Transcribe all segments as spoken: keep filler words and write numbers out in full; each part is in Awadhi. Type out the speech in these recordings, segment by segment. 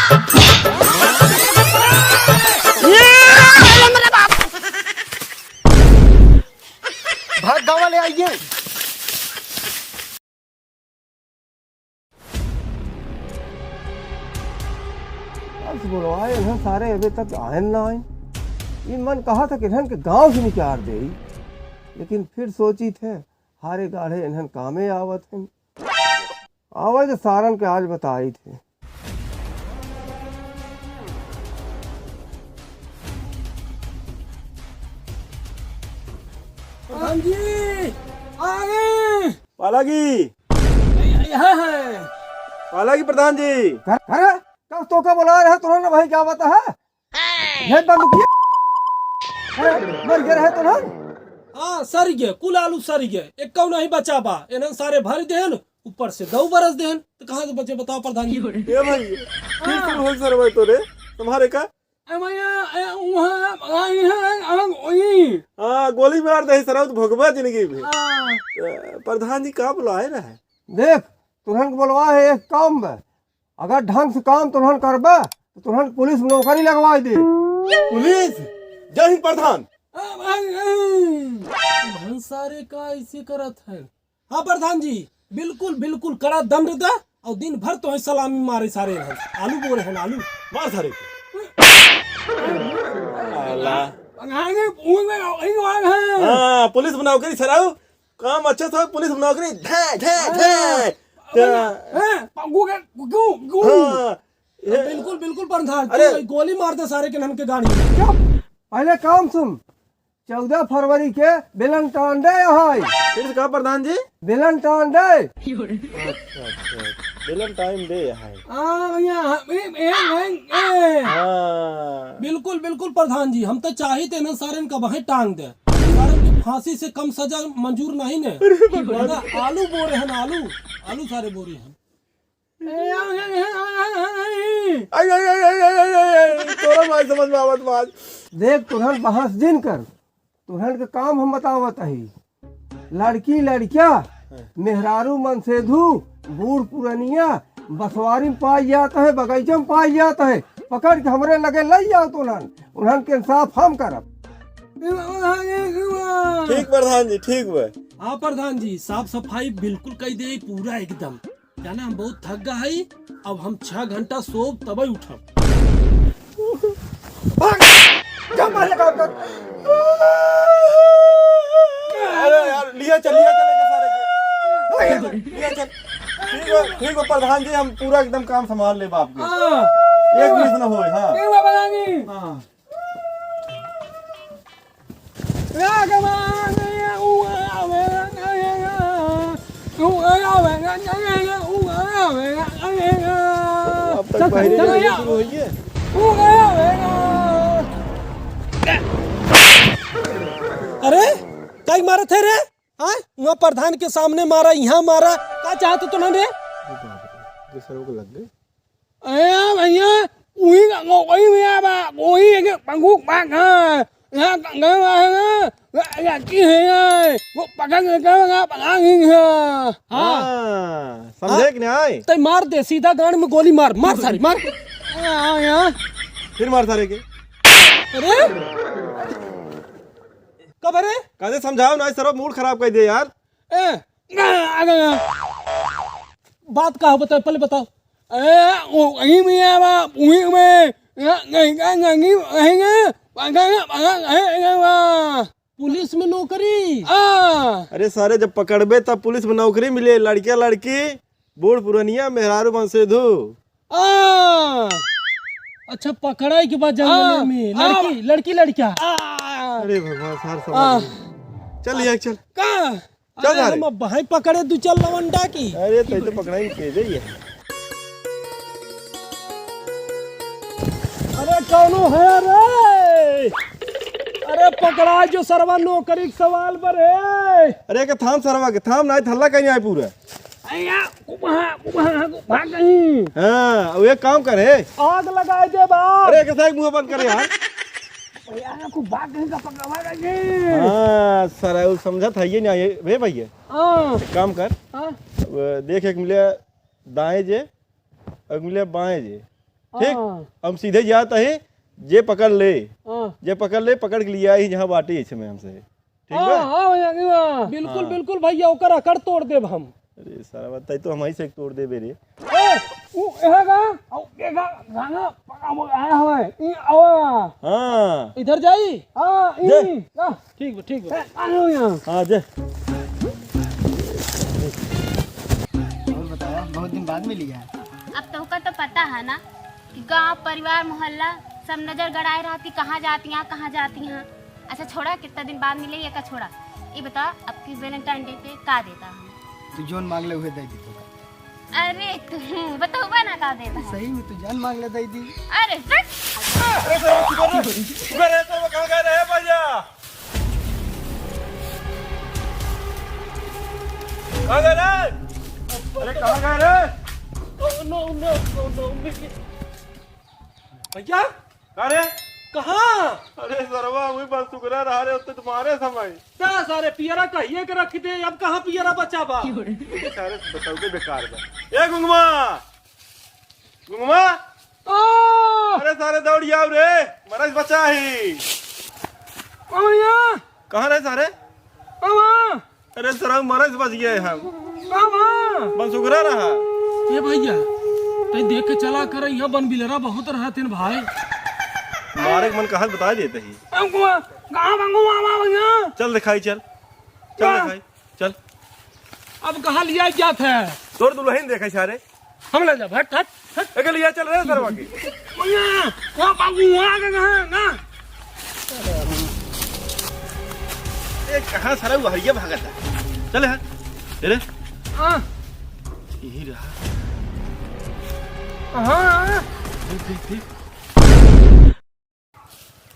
भाग गावा ले आइए। अब से बोलवाए, इन्हन सारे अबे तक आयन ना आयन। ई मन कहा था कि इन्हन के गांव से निकार दे, लेकिन फिर सोची थे, हारे गाढ़े इन्हन कामे आवत हैं। आवे तो सारन के आज बताई थे। प्रधान जी, आ गए। पालागी। यहाँ है। पालागी प्रधान जी। कर, कर, कब तो का बुला रहे तुरंत भाई, क्या बात है? ये बंदूकिया। हैं, मर गए रहे तुरंत। हाँ, सर गए, कुल आलू सर गए, एक कौ नहीं बचा बा। इन्हन सारे भर देहन, ऊपर से दऊ बरस देहन, तो कहाँ से बचे बताओ प्रधान जी? ए भाई, फिर शुरू होई सर भाई तोरे, तुम्हारे का? ए भैया, ए, वहाँ, वहाँ, वहाँ, वहाँ, वहीं। हाँ, गोली मार दे सर, तो भोगबा जिंदगी में। हाँ। ए, प्रधान जी का बुलाए रहे? देख, तुरंत बुलवा है एक काम बा। अगर ढंग से काम तुरंत करबा, तो तुरंत पुलिस में नौकरी लगवाई दे। पुलिस? जय हिंद प्रधान। आ, भाई, भाई। भंसारे का ऐसे करत है? हाँ प्रधान जी, बिल्कुल, बिल्कुल कड़ा दंड दा और दिन भर तो सलामी मारे सारे हैं। आलू बोरे हैं, आलू। मार सारे को। आला। प्रधान जी, पूछ में नौकरी वाला है। हाँ, पुलिस में नौकरी सराऊ। काम अच्छा था, पुलिस में नौकरी। धे, धे, हाँ। धे। हाँ, पग्गू के, क्यों, क्यों? हाँ। ये बिल्कुल, बिल्कुल प्रधान, अरे। तू गोली मार दे सारे के नन के गाड़ी में। चुप, पहले काम सुन। चौदह फरवरी के वेलेंटाइन डे है। फिर से कहा प्रधान जी? वेलेंटाइन डे। अच्छा, अच्छा, वेलेंटाइन डे है। हाँ भैया, हाँ, ए, ए, ए, ए। हाँ। बिल्कुल, बिल्कुल प्रधान जी, हम तो चाहित है ना सारन का वहीं टांग दे। सारन के फांसी से कम सजा मंजूर नहीं ने। अरे भगवान। ना, आलू बोरे हैं, आलू, आलू सारे बोरे हैं। आई, आई, आई, तोरा माई समझ में आवत बात। देख, तुरंत बहस जिन कर, तुरंत के काम हम बतावत हई। लड़की, लड़किया, मेहरारू, मनसेधू, बूढ़ पुरनिया, बसवारी में पाई जात है, बगीचा में पाई जात है, पकड़ के हमरे लगे लई जाओ तुरंत, उन्हन के इंसाफ हम करब। ठीक प्रधान जी, ठीक बा। हाँ प्रधान जी, साफ सफाई बिल्कुल कई दे पूरा एकदम। जाने हम बहुत थक गा हई, अब हम छह घंटा सोब तबे उठब। भाग! जा पहले काम कर। अरे यार, लिया चल, लिया चल एके सारे के। लिया चल। ठीक बा, ठीक बा प्रधान जी, हम पूरा एकदम काम संभाल लेब आपके। हाँ। एक मिस न होए, हाँ। ठीक बा प्रधान जी। हाँ। अब तक चल, बाहरी चल, गाड़ी चल। शुरू हुई है। अरे, काई मारत है रे? हाँ? वहाँ प्रधान के सामने मारा, यहाँ मारा, का चाहत हो तुमने रे? ये सरों को लग गए। अरे भैया, उही का, वो, वही भैया बा, वही एक पंगु पाक है। यहाँ का, गए हुआ है ना, या, या की है यार, वो पकड़ के गए हुआ, पकड़ नहीं है। हाँ। हाँ, समझे कि नहीं? तै मार दे, सीधा गांड में गोली मार, मार सारी, मार। हाँ, हाँ, यहाँ। फिर मार सारे के। अरे? कब रे? काहे समझाओ ना, सरो मूड खराब कर दे यार। ए, आ गया। बात का हो, बताओ, पहले बताओ। ए, वो वहीं में है बा, वहीं में। या, नहीं, नहीं, नहीं, नहीं, नहीं, भागा, भागा, भागा, भागा। पुलिस में नौकरी? हाँ। अरे सारे, जब पकड़बे तब पुलिस में नौकरी मिले, लड़किया लड़की, बूढ़ पुरनिया, मेहरारू मनसेधू। हाँ। अच्छा, पकड़ाई के बाद जंगल हाँ, में हाँ। लड़की, लड़की लड़किया। हाँ। अरे भगवान, सार समझ हाँ। गए। चल यार, चल। का? चल अरे सारे। हम अब भाई पकड़े दू चार लवंडा की। अरे तै तो पकड़ाई के दे ये। अरे कौनो है रे? अरे पकड़ा जो सरवा नौकरी के सवाल पर है। अरे के थाम सरवा के, थाम नाहीं, हल्ला कहीं आए पूरा। अरे यार, वहाँ, वहाँ, वहाँ कहीं। हाँ, अब एक काम करे। आग लगाए दे बा। अरे कैसा एक मुंह बंद करे यार। अरे यार, खूब भाग कहीं का पकड़वा लगे। हाँ, सारा वो समझत है ये नहीं आए, बे भैया। हाँ। एक काम कर। हाँ। अब देख, एक मिले दाएं जे, एक मिले बाएं जे। ठीक? हाँ। हम सीधे जात ही, जे पकड़ ले, हाँ। जे पकड़ ले, पकड़ के लिया ही जहाँ बाटी इस समय हमसे। ठीक हाँ, बा? हाँ भैया, की बा? बिल्कुल, हाँ। बिल्कुल भैया, ओकर अकड़ तोड़ देब हम। अरे सारा बात, तै तो हम ही से तोड़ देबे रे। ए, उ एहा गा, औ एहा गाना पका बोल आया हवे। ई आवा। हाँ। इधर जाई? हाँ, ई। जा। आ। ठीक बा, ठीक बा। ए, आ लो यहाँ। हाँ, जा। और बताओ, बहुत दिन बाद मिली है। अब तोहका तो पता है ना कि गांव, परिवार, मोहल्ला सब नजर गड़ाए रहती, कहाँ जाती हैं, कहाँ जाती हैं। अच्छा छोड़ा, कितना दिन बाद मिले, ये का छोड़ा। ये बता, अब की वैलेंटाइन डे पे का देता हम? तू जोन मांग ले, उहे दे दी तोका। अरे तू बतौबा ना का देता है। सही में तू जान मांग ले, दे दी। अरे हट। अरे सर, तू कर, तू कर, तू कहाँ गए रहे भैया? कहाँ गए रे? अरे कहाँ गए रे? Oh, no, no, no, no, भैया। का रे? कहाँ? अरे सरवा, वही बस सुगरा रहा रे, उत्ते तुम्हारे समय। ना सारे पियरा कहिए के रख दे, अब कहाँ पियरा बचा बा? सारे बताओ के बेकार बा। ए गुंगमा, गुंगमा। ओ! अरे सारे दौड़ आओ रे, मरस बचा ही। कहाँ भैया? कहाँ रहे सारे? कहाँ? अरे सरऊ, मरस बच गए हम। कहाँ बा? बन सुगरा रहा। ए भैया, तै देख के चला कर, यहाँ बन बिलरा बहुत रहत हैं भाई। मारे के मन कहत बताई देते ही। अंकुआ, कहाँ बा अंकुआ बा भैया? चल दिखाई, चल। चल क्या? दिखाई, चल। अब कहाँ लिया जात है? तोर दुल्हन देखे सारे। हम ले जाब, हट, हट, हट। एके लिया चल रे सरवा के। भैया, वो बाबू वहाँ के कहाँ ना? ए, कहाँ सारा वो हरिया भागत है? चल यहाँ। ए रे। हाँ। यही रहा। हाँ। देख, देख, देख।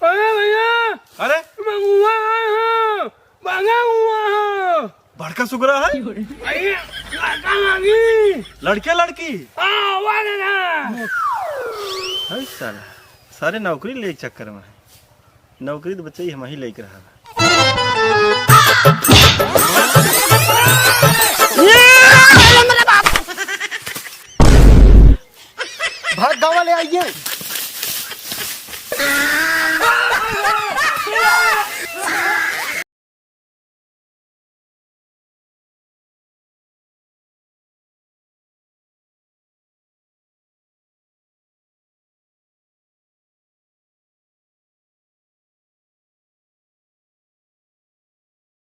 अरे भैया, अरे? मंगुआ है, भागा हुआ है। बड़का सुगरा है? भैया, लड़का मांगी। लड़के लड़की? हाँ, वाह दादा। है साला, सारे नौकरी ले चक्कर में है। नौकरी तो बच्चा ही हम ही लेके रहा।